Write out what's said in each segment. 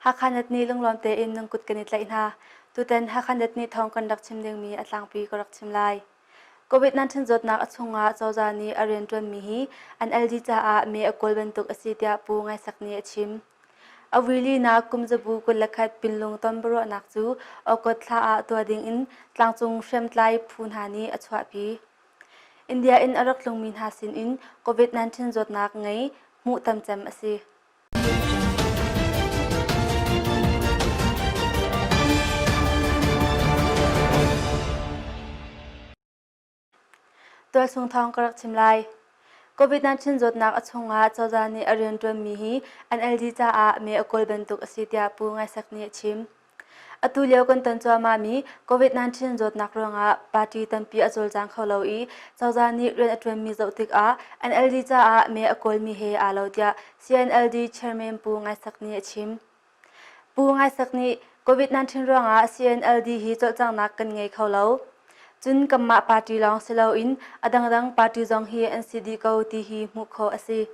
Hakha Net nih lunglawm tein nan kut kan i tlaih hna. Tutan Hakha Net nih thawng kan rak chim dingmi a tlangpi ka rak chim lai. COVID-19 zawtnak a chungah cozah nih a rianṭuanmi hi an LD caah me a kawl bantuk a si tiah Pu Ngai Sak nih a chim. A vuilinak kumzabu 21 pinlung ton biaruahnak cu August thla ah tuah dingin tlangcung hriamtlai phu hna nih a chuahpi. India in a rak tlungmi hna sinin COVID-19 zawtnak ngei hmuh tamcem a si. Tualchung thawng ka rak chim lai. COVID-19 zawtnak a chungah cozah nih a rianṭuanmi hi NLD caah me a kawl bantuk a si tiah Pu Ngai Sak nih a chim. Atu lio kan ton cuahmahmi COVID-19 zawtnak ruangah party tampi a cawlcang kho lo i cozah nih rian a ṭuanmi zoh tikah NLD caah me a kawlmi he aa lo tiah CNLD chairman Pu Ngai Sak nih a chim. Pu Ngai Sak nih COVID-19 ruangah CNLD hi cawlcanghnak kan ngei kho lo. Cun kanmah party lawng si loin a dangdang party zong hi an si dih ko ti hi hmuh khawh a si.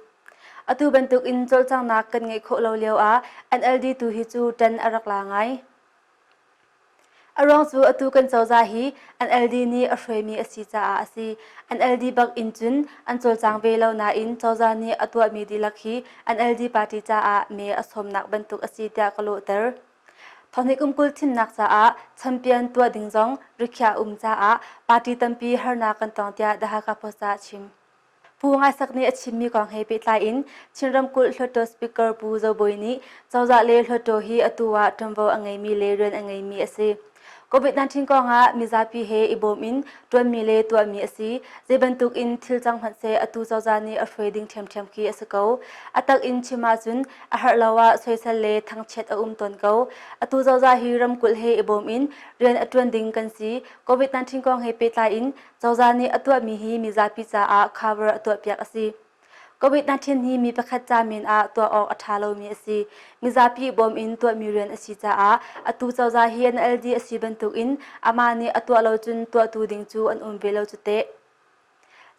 Atu bantuk in cawlcanghnak kan ngeih khawh lo lio ah NLD tu hi cu ṭan a rak la ngai. A ruang cu atu kan cozah hi NLD nih a hruaimi a si caah a si. NLD bak in cun an cawlcang ve lo nain cozah nih a tuahmi dihlak hi NLD party caah mee a sawmnak bantuk a si tiah ka lawhter. Thawhni kum 20 thimnak caah champion tuah ding zong rikhiah a um caah party tampi harnak kan tong tiah The Hakha Post ah a chim. Pu Ngai Sak nih a chimmi kong he pehtlai in Chin ramkulh Hluttaw Speaker Pu Zo Bawi nih cozah le Hluttaw hi atu ah ṭuanvo a ngeimi le rian a ngeimi a si. COVID-19 kong ah mizapi he i bawm in ṭuanmi le tuahmi a si. Zei bantuk in thil cang hmanh seh atu cozah nih a hruai ding ṭhiamṭhiam khi a si ko. A tak in chim ahcun a herh lo ah soisel le thangchiat a um tawn ko. Atu cozah hi ramkulh he i bawm in rian a ṭuan ding kan si. COVID-19 kong he pehtlai in Cozah nih a tuahmi hi mizapi caah cover a tuahpiak a si. COVID-19 hi mi pakhat ca men ah tuah awk a ṭha lomi a si. Mizapi bawm in tuahmi rian a si caah atu cozah hi NLD a si bantukin amah nih a tuah lo cun tuahtu ding cu an um ve lo cu teh.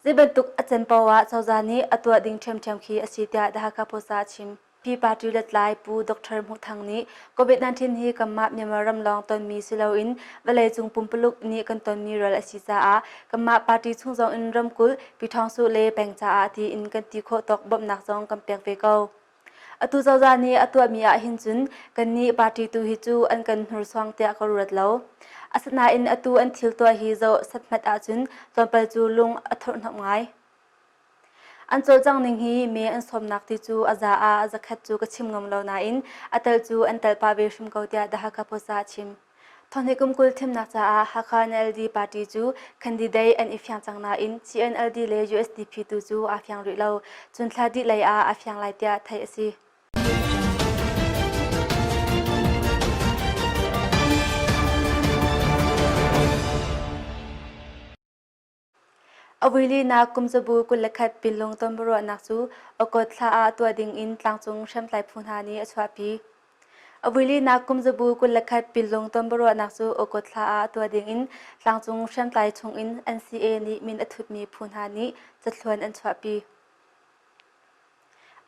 Zei bantuk a can paoh ah cozah nih a tuah ding ṭhiamṭhiam khi a si tiah The Hakha Post ah a chim. Hi party lutlai Pu Dr. Hmuh Thang nih COVID-19 hi kanmah Myanmar ram lawng tonmi si loin vawleicung pumpuluk nih kan tonmi ral a si caah kanmah party chung zong in ramkulh Pyithawngsuh le peng caah tiin kan ti khawh tawk bawmhnak zong kan pek ve ko. Atu cozah nih a tuahmi ah hin cun kannih party tu hi cu an kan hnursuang tiah ka ruat lo. Asinain atu an thil tuah hi zoh sathmat ahcun tlawmpal cu lung a thurhhnawmh ngai. An cawlcangh ning hi me an sawmnak ti cu a za ah a zakhat cu ka chim ngam lo nain a tel cu an tel pah ve hrim ko tiah The Hakha Post ah a chim. Thawhni kum 20 thimnak caah Hakha NLD party cu candidate an i fiang cang nain CNLD le USDP tu cu aa fiang rih lo. Cun thla dih lei ah aa fiang lai tiah theih a si. A vuilinak kumzabu 21 pinlung tonbiaruahnak cu August thla ah tuah dingin tlangcung hriamtlai phu hna nih a chuahpi. A vuilinak kumzabu 21 pinlung tonbiaruahnak cu August thla ah tuah dingin tlangcung hriamtlai chungin NCA nih min a thutmi phu hna nih cathluan an chuahpi.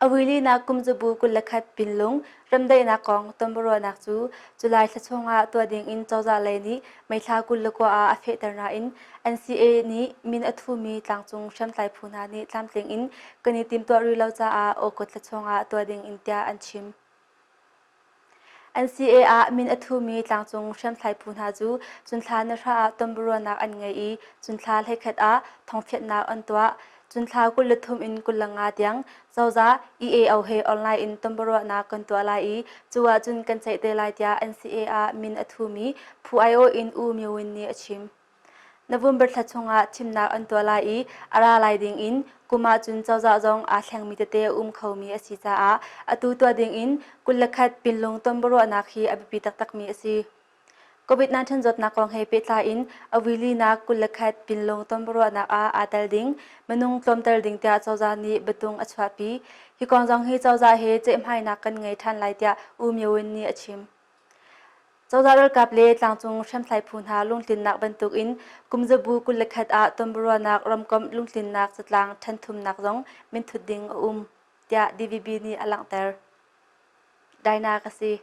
A vuilinak kumzabu 21 pinlung remdaihnak kong tonbiaruahnak cu July thla chungah tuah dingin cozah lei nih May thla 29 ah a fehter nain NCA nih min a thumi tlangcung hriamtlai phu hna nih tlamtling in kan i timtuah rih lo caah August thla chungah tuah dingin tiah an chim. NCA ah min a thumi tlangcung hriamthlai phu hna cu cunthla nahra ah tonbiaruahnak an ngei i cunthla hleikhat ah thawngfianhnak an tuah. Cunthla 23 in 25 tiang cozah EAO he online in tonbiaruahnak kan tuah lai i cu ahcun kan ceih te lai tiah NCA ah min a thumi phu aiawh in U Myo Win nih a chim. November thla chungah thimnak an tuah lai i a ra lai ding in kum ahcun cozah zong aa thlengmi tete a um khomi a si caah atu tuah ding in 21 pinlung tonbiaruahnak hi a biapi taktakmi a si. COVID-19 zawtnak kong he pehtlai in a vuilinak 21 pinlung tonbiaruahnak ah aa tel ding, minung tlawmter ding tiah cozah nih biatung a chuahpi. Hi kong zong hi cozah he ceihmainak kan ngei ṭhan lai tiah U Myo Win nih a chim. Cozah ralkap le tlangcung hriamtlai phu hna lungtlinnak bantukin kumzabu 21 ah tonbiaruahnak ramkomh lungtlinnak catlang ṭhenthumnak zong minthut ding a um, tiah DVB nih a langhter. Daina ka si.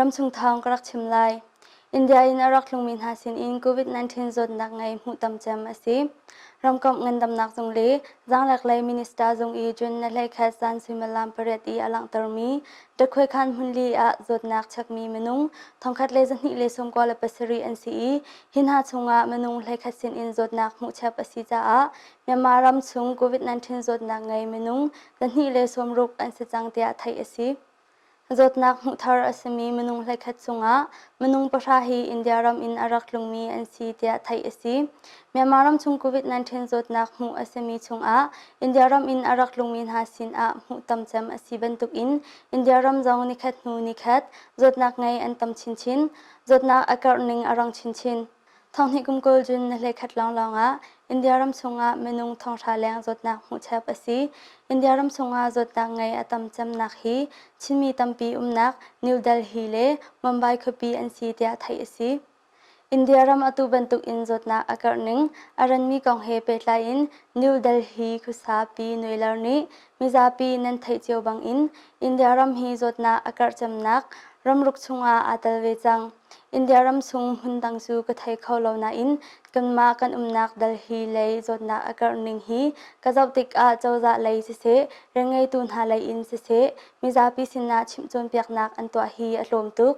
Ramchung thawng ka rak chim lai. India in a rak tlungmi hna sinin COVID-19 zawtnak ngei hmuh tam cem a si. Ramkomh ngandamnak zung le zaanglek lei minister zung i June na 11 zan suimilam 8 i a langhtermi Dakhuaikhan hmunli ah zawtnak chekmi minung 1297 an si i hi hna chungah minung 11 sinin zawtnak hmuhchap a si caah Myanmar ram chung COVID-19 zawtnak ngei minung 260 an si cang tiah theih a si. Zawtnak hmuhthar a simi minung 11 chungah minung pahra hi India ram in a rak tlungmi an si tiah theih a si. Myanmar ram chung COVID-19 zawtnak hmuh a simi chungah India ram in a rak tlungmi hna sin ah hmuh tam cem a si bantukin India ram zong nikhat hnu nikhat zawtnak ngei an tam chinchin. Zawtnak a karh ning a rang chinchin. Thonghnih kum kawl cun na hleikhat lawnglawng ah India ram chungah minung thonghra leng zawtnak hmuhchep a si. India ram chungah zawtnak ngei a tam cemnak hi Chinmi tampi umnak New Delhi le Mumbai khuapi an si tiah theih a si. India ram atu bantuk in zawtnak a karh ning a ranmi kong he pehtlai in New Delhi khuasa Pi Nuiler nih mizapi nan theih cio bangin India ram hi zawtnak a karh cemnak ramruk chungah aa tel ve cang. India ram chung hmundang cu ka thei kho lo nain kanmah kan umnak Delhi lei zawtnak a karh ning hi ka zoh tikah cozah lei siseh, rianngeitu hna lei in siseh, mizapi sinah chimh cawnpiaknak an tuah hi a tlawm tuk.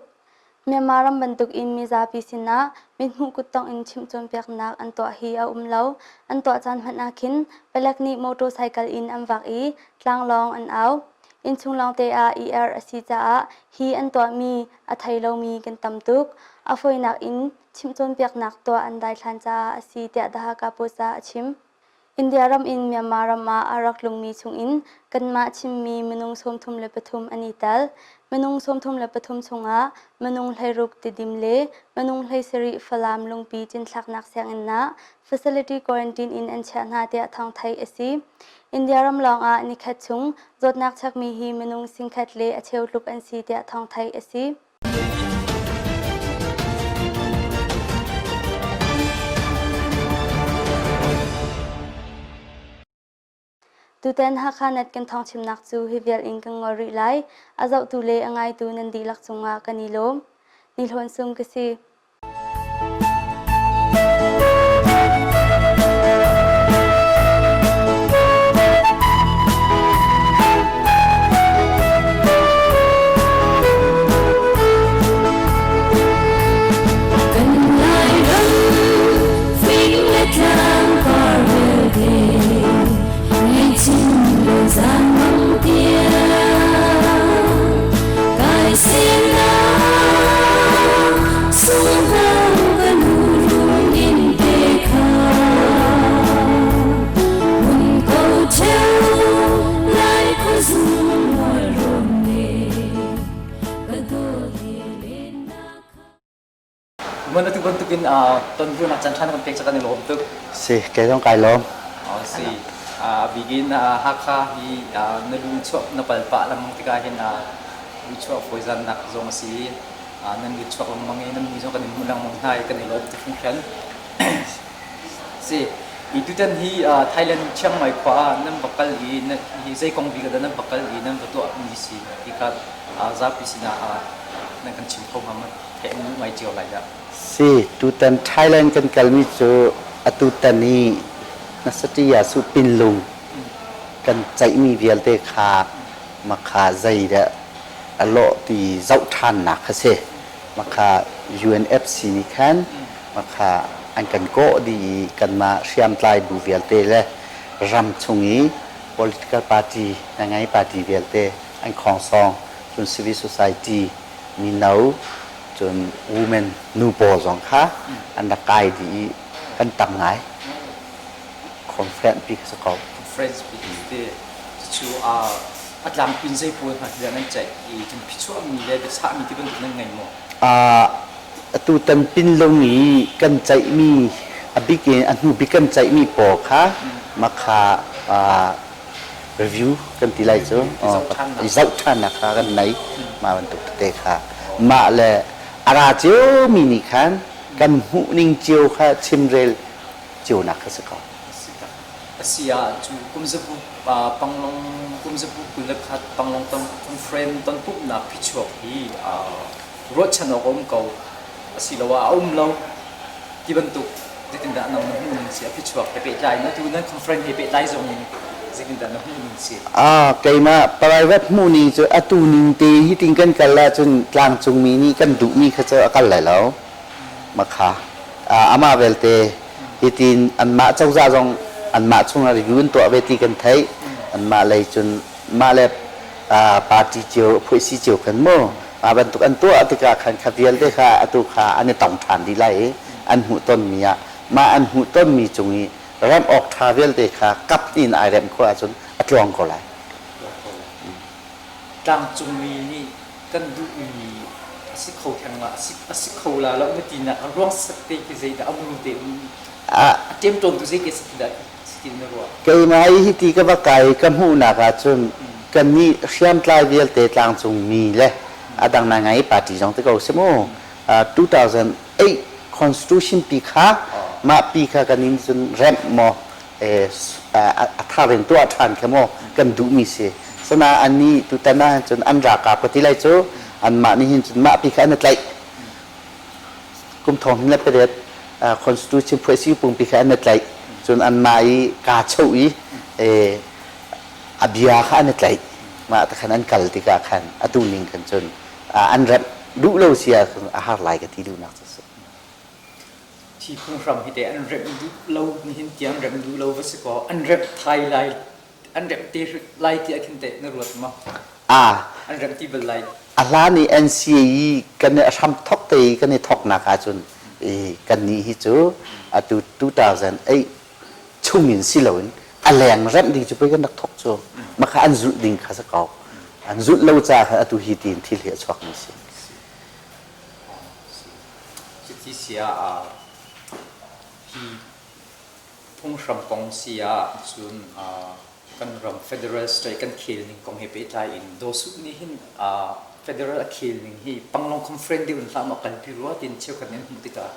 Myanmar ram bantukin mizapi sinah mithmuh kuttongh in chimh cawnpiaknak an tuah hi a um lo. An tuah caan hmanh ah khin palek nih motorcycle in an vak i tlanglawng an au. Innchung lawngte ah i-erh a si caah hi an tuahmi a thei lomi kan tam tuk. A fawinak in chimh cawnpiaknak tuah an daithlan caah a si tiah The Hakha Post ah a chim. India ram in Myanmar ram ah a rak tlungmi chungin kanmah chimmi minung 33 an i tel. Minung 33 chungah minung 16 Tidim le minung 17 Falam Lungpi cinthlaknak sianginn ah facility quarantine in an chiah hna tiah thawng theih a si. India ram lawngah nikhat chung zawtnak chekmi hi minung singkhat le a cheu tluk an si tiah thawng theih a si. Tutan Hakha Net kan thawng chimnak cu hi vial in kan ngol rih lai. A zohtu le a ngaitu nan dihlak cungah kan i lawm. Ni Hlawn Sung ka si. Kan Lairam fing le tlang par vialte ngaihchin le zaanmang tiang kai semnak sunghno ka nu rung in te kha mun ko ṭheo lai khuazung mual rom ne ka dawt he lennak kha Man atu bantukin tonvunak caan ṭha na kan pek ca kan i lawm tuk. Si, kei zong kai lawm. Si. A bikin Hakha hi na lu chuak na pal pah lengmang tikah hin lu chuak fawizannak zong a si. Nan lu chuak lengmang i nan mui zong kan in hmuh lengmang hna i kan i lawm tuk hringhran. Si. I tutan hi Thailand Chiang Mai khua ah nan va kal i hi zei kong bik ah dah nan va kal i nan va tuah mi si ti kha zapi sinah nan kan chim kho hnga ma? Theih an duh ngai cio lai dah. Si, tutan Thailand kan kalmi cu atutan i Nasatiya su Pinlung kan ceihmi vialte kha makha zeidah a lawh ti zoh ṭhannak kha si. Makha UNFC nih khan makha an kan kawh dih i kanmah hriamtlai bu vialte le ram chung i political party na ngei party vialte an khawngsawng cun civil society mino cun women nu pawl zong kha an rak kai dih i kan tam ngai conference pi kha si ko conference pi te cu a tlangpin zei pawl hna hi nan ceih i cun phichuahmi le biachahmi ti bantuk nan ngei maw atu tan pinlung i kan ceihmi a bik in a hnu bik kan ceihmi pawl kha makha review kan ti lai cu i zoh ṭhannak kha kan nei mah bantuk tete kha mah le a ra ciomi nih khan kan hmuhning cio kha chimrel cionak kha si ko. Asi ah cu kumzabu panglong kumzabu 21 panglong ton conference tonpumhnak phichuak hi Ruahchan awk a um ko asiloah a um lo ti bantuk zeitindah nang na hmuh ning si a phichuak he pehtlai in atu nan conference he pehtlai zong in zeitindah na hmuh ning si? Ah, keimah private hmuh ning cu atu ning te hi tin kan kal ahcun tlangcungmi nih kan duhmi kha cu a kal lai lo. Makha. Amah belte hitin anmah cozah zong anmah chungah review an tuah ve ti kan theih. Anmah lei cun mah le party cio phuaisi cio khan mu mah bantuk an tuah tikah khan kha vialte kha atu kha an i tong ṭhan dih lai i an hmuhtonmi ah mah an hmuhtonmi cung i remh awk ṭha vialte kha kap in ai remh khawh ahcun a tluang ko lai. Tlangcungmi nih kan duhmi a si kho theng ma a si kho la lo na tinak a ruang set te khi zeidah a muru te um a ṭemṭawm tu zei ke si ti dah Keimah i hiti ka va kai ka hmuhnak ahcun kannih hriamtlai vialte tlangcungmi le a dang nai ngai party zong ti ko si mu 2008 constitution pi kha mah pi kha kan in cun remh maw a thar in tuah ṭhan kha maw kan duhmi si sana annih tutan ah cun an ralkap ka ti lai cu anmah nih hin cun mah pi kha an i tlaih kum thong hin le pariat constitution phuaisi pungpi kha an i tlaih cun anmah i kaa cho i a bia kha an i tlaih mah te khan an kal tikah khan atu ning khan cun an remh duh lo si ahcun a har lai ka ti duhnak cu si. Thi phunghram hi te an remh duh lo nihin tiang remh duh lo va si kaw an remh thai lai an remh te lai ti ah khin teh na ruat maw? Ah. An remh ti bal lai. A hlan i NCA i kan i hram thok te i kan i thoknak ahcun i kannih hi cu atu 2008 chung in si loin a leng remh ding cu pei kan rak thok cu mah kha an zulh ding kha si ko an zulh lo caah khan atu hi tiin thil hi a chuakmi si. Cuti si ah hi Phunghram kong si ahcun kan ram federal state kan khel ning kong he pehtlai in Daw Suh nih hin federal a khel ning hi Panglong Conference deuh in hlah maw a kalpi rua tiin cheukhat nih an hmuh tikah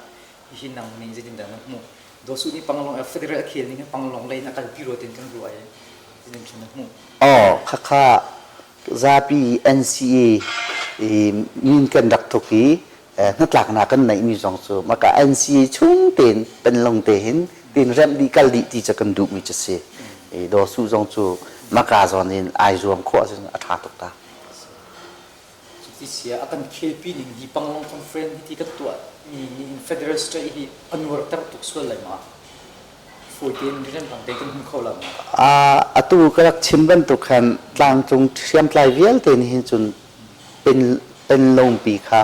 hihi nang nih zeitindah na hmuh? Daw Suh nih Panglong federal a khel ning hi Panglong lei in a kalpi rua tiin kan ruah i zeitin na hmuh? Aw, khakha zapi NCA min kan rak thuk i hnatlaknak kan neihmi zong cu maka NCA chung tein penlong te hin tin remh dih kal dih ti cu kan duhmi cu si. I Daw Suh zong cu maka zawn in ai zuam khawh ahcun a ṭha tuk ta. Cuti sia a kan khelpi ning hi Panglong Conference hi ti kan tuah mi nih hin Federal State hi a nuarter tuk sual lai ma? Fawi tein rianrang te kan hmu kho lo ma? Atu ka rak chim bantuk khan tlangcung hriamtlai vialte nih hin cun penlongpi kha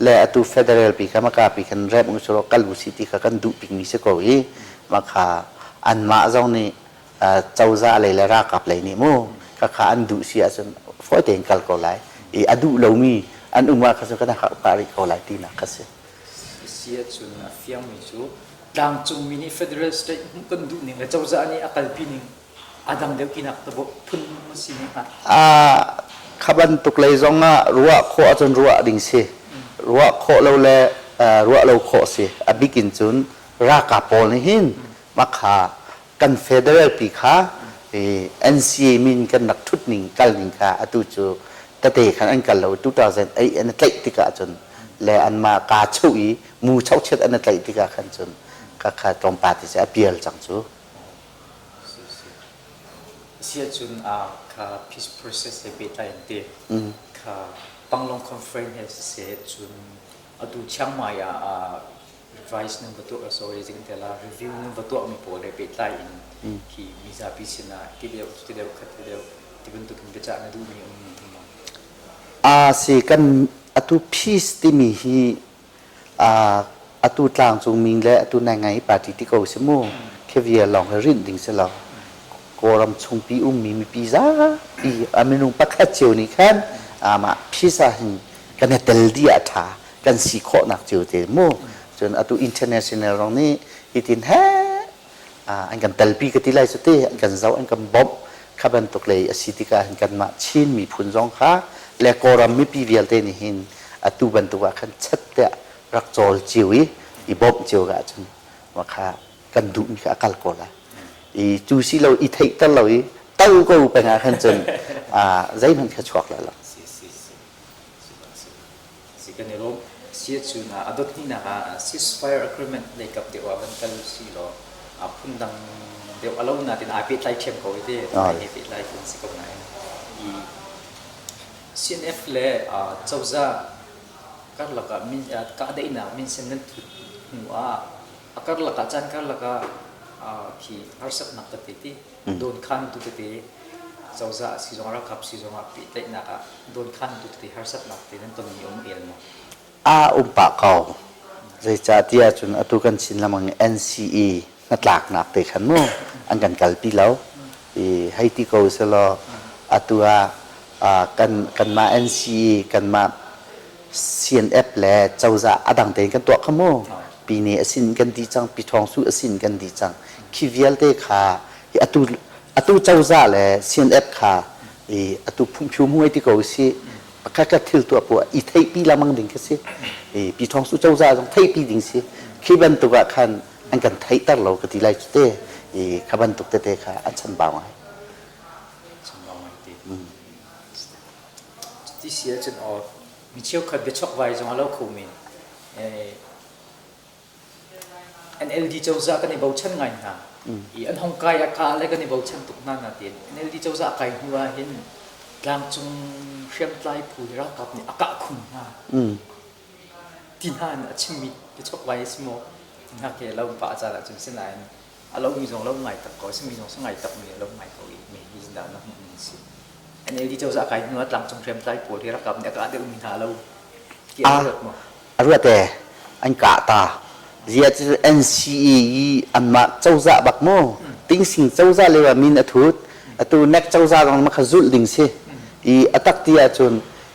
le atu federal pi kha maka pi khan remh usulaw kal usih ti kha kan duh bikmi si ko i maka anmah zong nih cozah lei le ralkap lei nih mu khakha an duh si ahcun fawi tein kal ko lai i a duh lomi an um ah kha cu kan harh pah rih ko lai tinak kha si. Si ahcun a fiangmi cu tlangcungmi nih federal state hmuh kan duh ning le cozah nih a kalpi ning a dang deuh tinak phun a si ne hnga? Kha bantuk lei zong ah ruah khawh ahcun ruah ding si. Ruah khawh lo le ruah lo khawh si. A bik in cun ralkap pawl nih hin mah kha kan federal pi kha NCA min kan rak thut ning kal ning kha atu cu tete khan an kal lo 2008 an tlaih tikah cun le anmah kaa chuh i mu chokchiat an tlaih tikah khan cun kha kha tlawmpal te cu a pial cang cu. Si ahcun kha peace process he pehtlai in te kha Panglong Conference he siseh cun atu Chiang Mai ah revise nan va tuah sorry zeitin te la review nan va tuahmi pawl he pehtlai in khi mizapi sinah ti deuh ti deuh khat ti deuh ti bantuk in biacah na duhmi um maw? A si kan atu peace timi hi Atu tlangcungmi le atu naingai party ti ko si mu. Khi vial lawng hi rinh ding si lo. Kawlram chungpi ummi mipi zapi a minung pakhat cio nih khan amah peace ah hin kan i tel dih ah ṭha kan si khawhnak cio te mu. Cun atu international zong nih hitin he an kan telpi ka ti lai cu te an kan zoh an kan bawmh kha bantuk lei a si tikah hin kanmah Chin miphun zong kha le Kawlram mipi vialte nih hin atu bantuk ah khan chet tiah rak cawl cio i i bawmh cio ah cun kha kan duhmi kha a kal ko lai i cu si lo i theihter lo i to ko peng ah khan cun zeihmanh kha chuak lai lo. Si si si. Si si. Kan i lawm. Si ahcun a dot hnihnak ah ceasefire agreement lei kap deuh ah van kal si law phundang deuh a lo nain aa pehtlai ṭhiam ko i te he pehtlai kan si ko nain i CNF le cozah karlak ah min kahdaihnak minsen nan thut hnu ah a karlak ah caan karlak ah khi harsatnak tete ti dawnkhantu tete cozah si zong ralkap si zong ah pehtlaihnak ah dawnkhantu tete harsatnak te nan tonmi um el maw? A um pah ko. Zeicahtiah cun atu kan chin lengmang NCE hnatlaknak te khan mu an kan kalpi lo. I hei ti ko selaw atu ah kan kanmah NCE kanmah CNF le cozah a dang tein kan tuah kha mu. Pine a sin kan di cang, Piṭhawng su a sin kan di cang. Khi vialte kha hi atu atu cozah le CNF kha i atu phungphiu muai ti ko si pakhat khat thil tuah poah i theihpi lengmang ding khi si. I Piṭhawng su cozah zong theihpi ding si. Khi bantuk ah khan an kan theihter lo ka ti lai cu te. I kha bantuk tete kha an chambau ngai. Chambau ngai te. Cuti si ahcun aw mi cheukhat biachokvai zong a lo kho men. NLD cozah kan i bochan ngai hna. I an hong kai a ka le kan i bochan tuk hna na tiin NLD cozah kai hnu ah hin tlangcung hriamtlai phu hi ralkap nih a kah khun hna. Ti hna in a chimmi biachokvai a si maw? Ti hna khi lo pah caan ahcun sinain a lomi zong lo ngai tak ko a simi zong ngai takmi a lo ngai ko i me hi dah na hmuh ning si NLD cozah kai hnu ah tlangcung hriamtlai pawl hi ralkap nih a kah deuhmi hna lo ti an ruat maw A ruat e an kah ta zia cu NCA i anmah cozah bak mu tingsing cozah lio ah min a thut atu nek cozah zong ma kha zulh ding si i a tak ti ahcun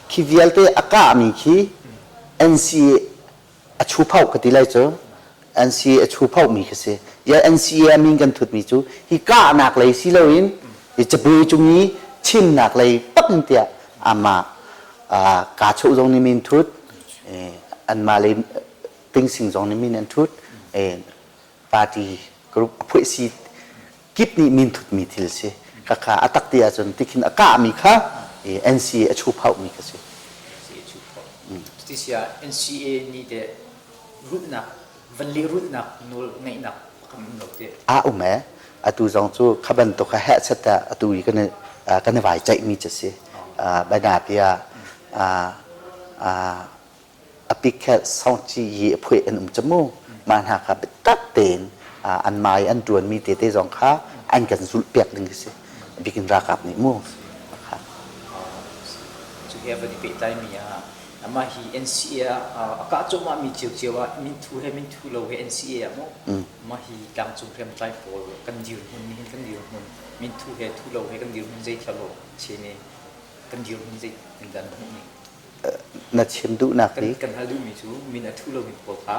khi vialte a kahmi khi NCA a chuphauh ka ti lai cu NCA a chuphauhmi khi si. Ya NCA min kan thutmi cu hi kahnak lei si loin hi cabuai cung i chimnak lei tak in tiah amah kaa chuh zong nih min thut anmah lei tingsing zong nih min an thut party group a phuih si kip nih min thutmi thil si. Khakha a tak ti ahcun tikhin a kahmi kha NCA a chuphauhmi kha si. NCA chuphauh. Cuti si ah NCA nih teh rulhnak van lehrulhnak nawl ngeihnak pakhat um lo teh. A um e. Atu zong cu kha bantuk kha hehchat ah atu i kan kan i vai ceihmi cu si. Banapi ah a pikhet songci yi a phuih an um cu mu mah hna kha biatak tein an mai an ṭuanmi tete zong kha an kan zulh piak ding khi si bikin ralkap nih mu Cu he van i pehtlaimi ah amah hi NCA ah a kah cuahmah mi ciocio ah minthu he minthu lo he NCA ah mu mah hi tlangcung hriamtlai pawl kan dirhmun nihin kan dirhmun minthu he thu lo he kan dirhmun zei thla lo chin i kan dirhmun zei tin dah na hmuh ning Na chim duhnak hi kan hal duhmi cu min a thu lomi pawl kha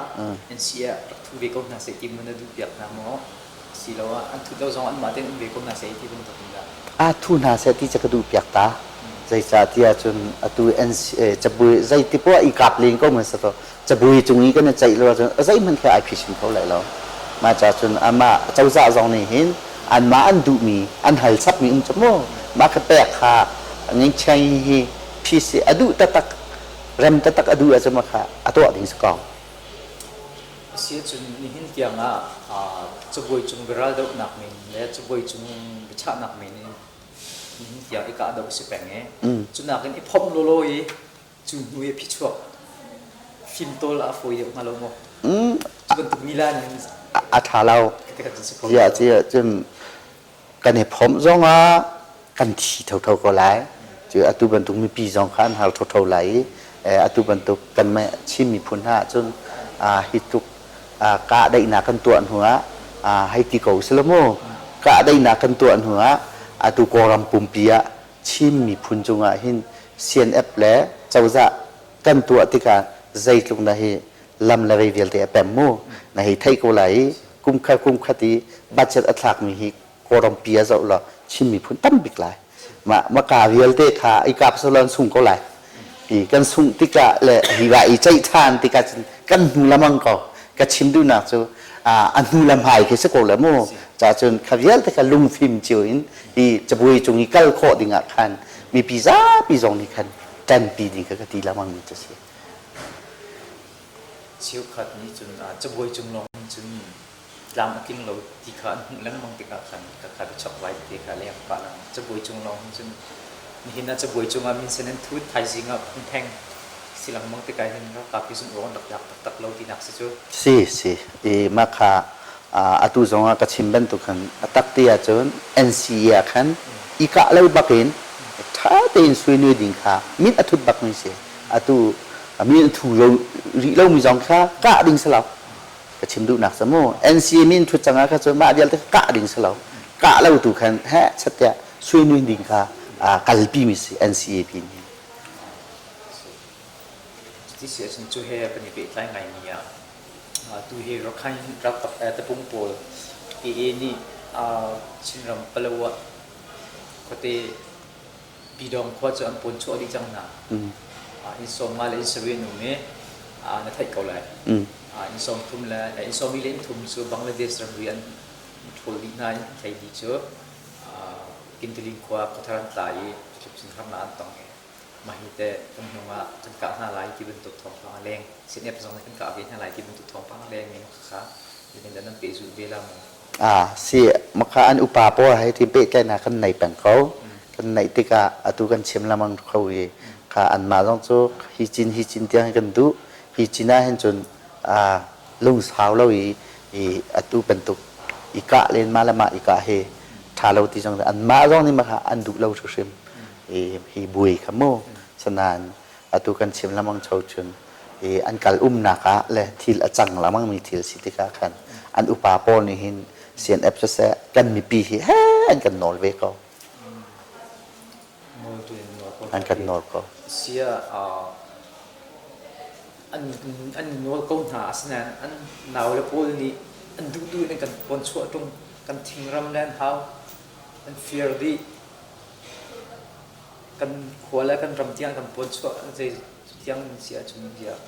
NCA ah rak thu ve ko hna seh ti maw na duh piak hna maw asiloah an thut lo zong anmah tein um ve ko hna seh ti bantuk in dah A thu hna seh ti cu ka duh piak ta. Zeicahtiah cun atu NCA cabuai zeiti poah i kap len ko man sa cabuai cung i kan i ceih lo ahcun zeihmanh khi ai phisin kho lai lo. Mah ca cun amah cozah zong nih hin anmah an duhmi an hal chapmi um cu mu mah kha pek kha ngengcheng hi Peace a duh taktak rem taktak a duh ahcun kha a tuah ding si ko. Asi ahcun nihin tiang ah cabuai cung biaraldohnak men le cabuai cung biachahnak men in nihin tiang i kahdoh si peng i cunak in i phomh lawlaw i cu hnu i phichuak fimtawl ah a fawi deuh hnga lo maw? Cu bantuk nila in a ṭha lo. Ziah cun kan i phomh zongah kan thi thotho ko lai. Cu atu bantuk mipi zong kha an har thotho lai i atu bantuk kan Chin miphun hna ahcun hi tluk kahdaihnak kan tuah hnu ah hei ti ko sila mu kahdaihnak kan tuah hnu ah atu Kawlram pumpi ah Chin miphun cungah hin CNF le cozah kan tuah tikah zeitluk na hi lam le vei vialte a pem mu na hei theih ko lai i kum khat kum khat i budget a thlakmi hi Kawlram pi a zoh law Chin miphun tam bik lai mah maka vialte kha i kap solo an sung ko lai i kan sungh tikah le hi va i ceih ṭhan tikah cun kan hnu lamang ko ka chim duhnak cu a hnu lam hai khi si ko le mu ca cun kha vialte kha lungfim cio in hi cabuai cung i kal khawh ding ah khan mipi zapi zong nih khan ṭanpi ding kha ka ti lamang mi cu si. Cheukhat nih cun cabuai cung lawng hin cun tlam a tling lo ti kha an hmuh lengmang tikah khan khakha biachokvai tete kha leng pah lengmang. Cabuai cung lawng hin cun nihin ah cabuai cungah minsen an thut, thaizing ah phungpheng si lengmang tikah hin ralkap hi zumh awk an rak tlak taktak lo tinak si cu. Si si i mah kha atu zong ah ka chim bantuk khan a tak ti ahcun NCA ah khan i kah lo bak in ṭha tein suinui ding kha min a thut bak mi si. Atu min a thu lo rih lomi zong kha kah ding si lo. Ka chim duhnak cu mu NCA min thut cang ah kha cu mah vialte kha kah ding si lo. Kah lo tu khan heh chat tiah suinui ding kha kalpi mi si NCAP nih. Cuti si ahcun cu he kan i pehtlai ngaimi ah tu hi Rakhine ralkap tapung pawl AA nih Chinram Palawa khuate Pidong khua cu an pawn chuah dih cang hna. Inn 50 le inn 70 an um i na theih ko lai. Inn 30 le inn 40 le inn thum cu Bangladesh ramri an ṭhawl dih hna in thlei dih cu Kintalin khua khuathar an tla i cutluk cun harnak an tong i mah hi teh kan hnung ah kan kah hna lai ti bantuk thawngpang a leng. CNF zong nih kan kah ve hna lai ti bantuk thawngpang a leng i khakha zeitindah nan pehzulh ve la maw? Ah si maka an upa pawl hei ti pehtlaihnak kan nei peng ko. Kan neih tikah atu kan chim lengmang kho i kha anmah zong cu hi cin hi cin tiang hi kan duh. Hi cin ah hin cun lungsau lo i i atu bantuk i kah len mah le mah i kah hi ṭha lo ti zong anmah zong nih mah kha an duh lo hrimhrim. I hi buai kha mu. Sanain atu kan chim lengmang cho cun i an kal umnak ah le thil a cang lengmang mi thil si tikah khan an upa pawl nih hin CNF siseh kan mipi hi he an kan nawl ve ko. An kan nawl ko. Sia an an nawl ko hna asinain an nau le pawl nih an duh duh in kan pawn chuah ṭung kan thingram le an hau an fir dih kan khua le kan ram tiang kan pawn chuah zei tiang si ahcun tiah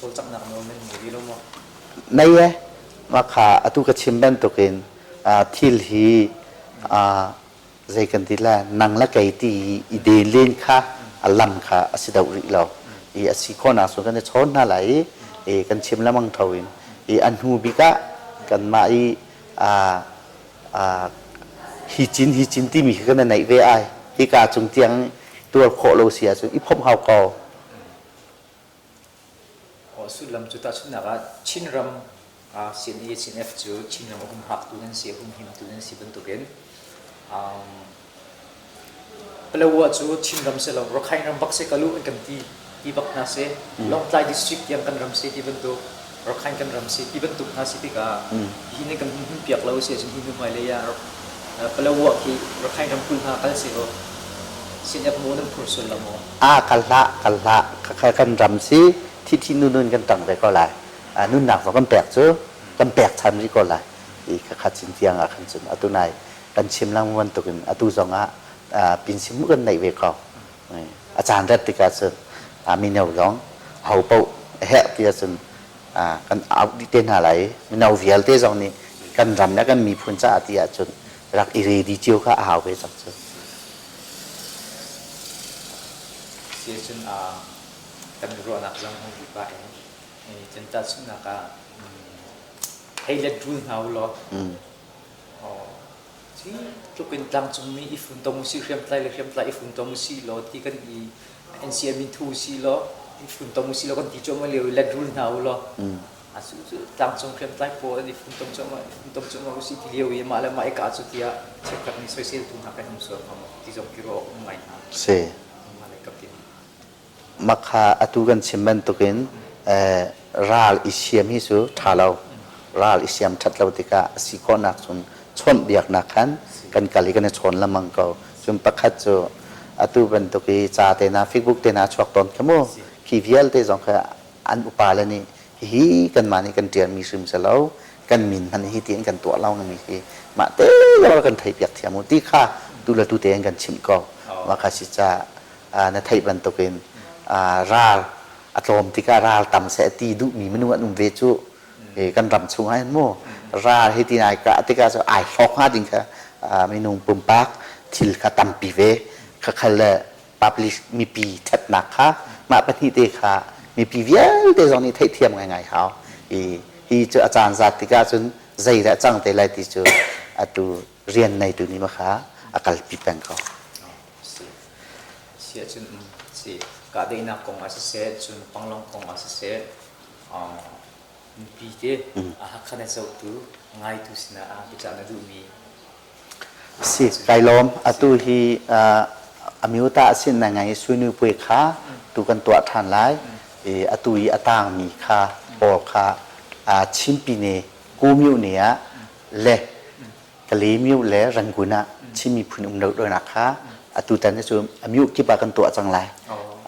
cawlcanghnak nawl nan ngei rih lo maw? Nei e mah kha atu ka chim bantukin thil hi zei kan ti lai nang le kei ti i den len kha a lam kha a si deuh rih lo i a si khawhnak cu kan i chawn hna lai i kan chim lengmang tho in i a hnu bik ah kanmah i hi cin hi cin timi khi kan i neih ve ai hika cung tiang tuar khawh lo si ahcun i phomh hau ko. Sullam cu tahchunhnak ah Chinram CNA CNF cu Chinram a humhaktu nan si, a humhimtu nan si bantukin Palawa cu Chinram si lo, Rakhine ram bak si kalu an kan ti ti bak hna si. Lawngtlai district tiang kan ram si ti bantuk, Rakhine kan ram si ti bantuk hna si tikah hi nih kan humhim piak lo si ahcun hi hnu hmailei ah Palawa khi Rakhine ramkulh hna kal si u. CNF maw nan phur sual lo maw? A kal hlah, kal hlah. Kan ram si thi thi nu nun kan tang ve ko lai. Nunnak zong kan pek cu kan pek chan rih ko lai. I khakha cin tiang ah khan cun atu nai kan chim lengmang bantukin atu zong ah pinsim kan neih ve ko. A caan rat tikah cun mino zong ho paoh a herh ti ahcun kan auh dih te hna lai. Mino vialte zong nih kan ram le kan miphun caah ti ahcun rak i ready cio kha a hau ve cang cu. Si ahcun kan ruahnak zong hung dih pah in cun tahchunhnak ah hei let rul hna u law Cu tluk in tlangcungmi i funtom usih, hriamtlai le hriamtlai i funtom usih law ti kan i NCM in thu usih law i funtom usih law kan ti cuahmah lio i let rul hna u law a cu cu tlangcung hriamtlai pawl an i funtom cuahmah i funtom cuahmah usih ti lio i mah le mah i kah cu tiah cheukhat nih soiseltu hna kan um sual hnga maw ti zong khi ruah awk um ngai hna. Si. Mah le kap in. Makha atu kan chim bantukin ral i siam hi cu ṭha lo. Ral i siam ṭhat lo tikah a si khawhnak cun chawnhbiaknak khan kan kal i kan i chawn lengmang ko. Cun pakhat cu atu bantuk i ca te hna, Facebook te hna chuak tawn kha mu. Khi vialte zong kha an upa le nih hihi kanmah nih kan ṭialmi hrim si lo, kan min hmanh hi tiin kan tuah lo mi hi mah te lo kan theihpiak thiam u ti kha tu le tu tein kan chimh ko. Mah kha si caah na theih bantukin ral a tlawm tikah ral tam seh ti duhmi minung an um ve cu kan ram chung ah hin mu ral hi ti ai kah tikah cu ai hlawk hnga ding kha minung pumpak thil kha tampi ve khakhal le public mipi ṭhatnak kha mah pahnih te kha Mipi vialte zong nih theihthiam ngaingai hau. I hi cu a caan zat tikah cun zeidah cang te lai ti cu atu rian neitu nih ma kha a kalpi peng ko. Si. Si ahcun si kahdaihnak kong ah siseh, cun Panglong kong ah siseh, mipi te Hakha na zohtu, ngaitu sinah ah biacah na duhmi Si, kai lawm. Atu hi Amyota sin na ngai suinu puai kha tu kan tuah ṭhan lai. I atu i a tangmi kha pawl kha Chinpine Kumyu ne ah le Kalaymyo le Rangoon ah Chin miphun um donak kha atu tan cu Amyu kip ah kan tuah cang lai.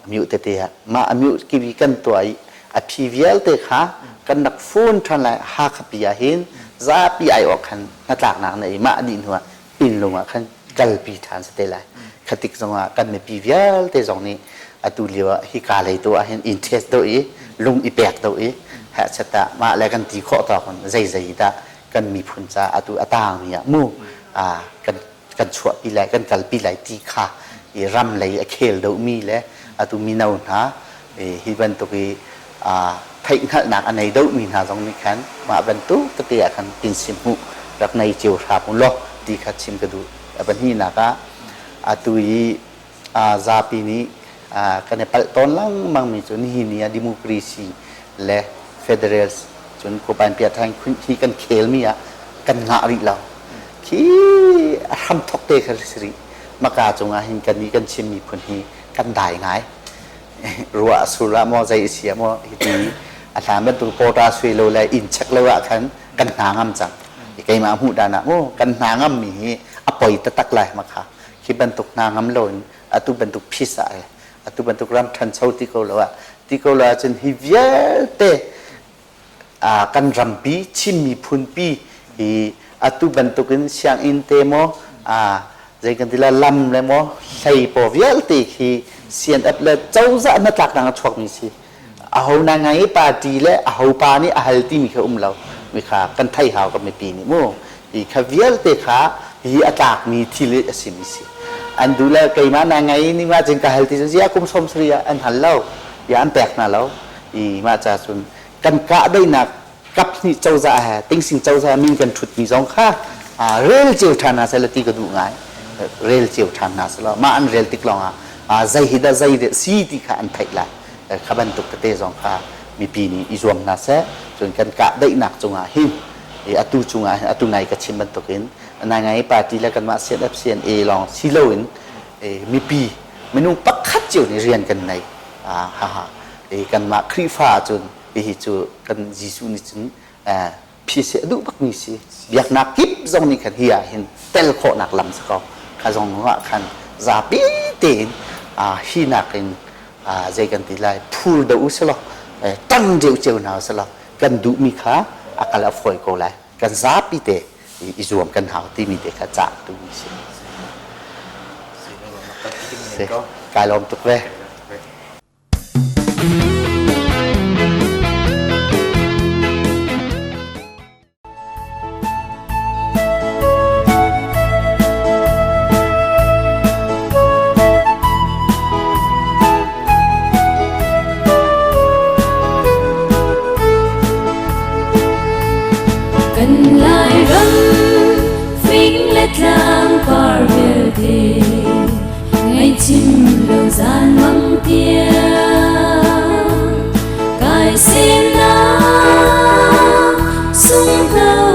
Amyu tete ah mah Amyu kip i kan tuah i a phi vialte kha kan rak fun ṭhan lai. Hakha pi ah hin zapi aiawh khan hnatlaknak na i mah dih hnu ah pinlung ah khan kalpi ṭhan si te lai. Khatik zong ah kan mipi vialte zong nih atu lio ah hika lei tu ah hin interest deuh i lung i pek deuh i hehchet ah mah le kan ti khawh tawk in zeizei dah kan miphun ca atu a tangmi ah mu kan kan chuahpi lai kan kalpi lai ti kha i ram lei a khel deuhmi le atu mino hna hi bantuk i theihhngalhnak a nei deuhmi hna zong nih khan mah bantuk tete ah khan tinsim hmuh rak nei cio hram u law ti kha chim ka duh. A pahnihnak ah atu i zapi nih kan i palh tawn lengmangmi cu nihin ni ah democracy le federal cun Kopan Piathang hi kan khelmi ah kan ngah rih lo. Khi a hramthok te kha si rih. Maka cungah hin kan nih kan Chin miphun hi kan dai ngai. Ruah a sur ah maw zei a si ah maw hiti a hlan bantuk pawta sui lo le inn check lo ah khan kan hna ngam cang. Keimah hmuh dan ah maw kan hna ngam mi hi a poi taktak lai makha. Khi bantuk hna ngam lo in atu bantuk phis ah atu bantuk ram ṭhancho ti ko lo ah ti ko lo ahcun hi vialte kan rampi Chin miphunpi hi atu bantukin sianginn te maw zei kan ti la lam le maw hlei paw vialte khi CNF le cozah hnatlaknak a chuakmi si aho na ngai party le aho pa nih a hal timi kha um lo mi kha kan thei hau ka mipi nih mu hi kha vialte kha hi a tlakmi thil a simi si an duh le keimah na ngai ni ma cin ka hal ti cun zia kum som sari ah an hal lo ya an pek hna lo i mah ca cun kan kahdaihnak kap hnih cozah he tingsing cozah min kan ṭhutmi zong kha rel cio ṭhan hna seh ti ka duh ngai rel cio ṭhan hna seh law mah an rel tik lawngah zei hi dah zei dah si ti kha an theih lai kha bantuk tete zong kha mipi nih i zuam hna seh cun kan kahdaihnak cungah hin atu cungah hin atu nai ka chim bantukin nai ngai party le kanmah CNF CNA lawng si loin mipi minung pakhat cio nih rian kan nei ha ha kanmah Khrihfa ahcun hihi cu kan Jesuh nih cun phi seh a duh bakmi si biaknak kip zong nih khan hi ah hin tel khawhnak lam si ko kha zong ah khan zapi tein hi nakin zei kan ti lai phur deuh u selaw ṭang deuh cio hna u selaw kan duhmi kha a kal a fawi ko lai kan zapi te i zuam kan hau timi te kha cah duhmi si. Kai lawm tuk ve. Kan Lairam fing le tlang par vialte Ngaihchim lo zan mang tiang kai semnak sunghno.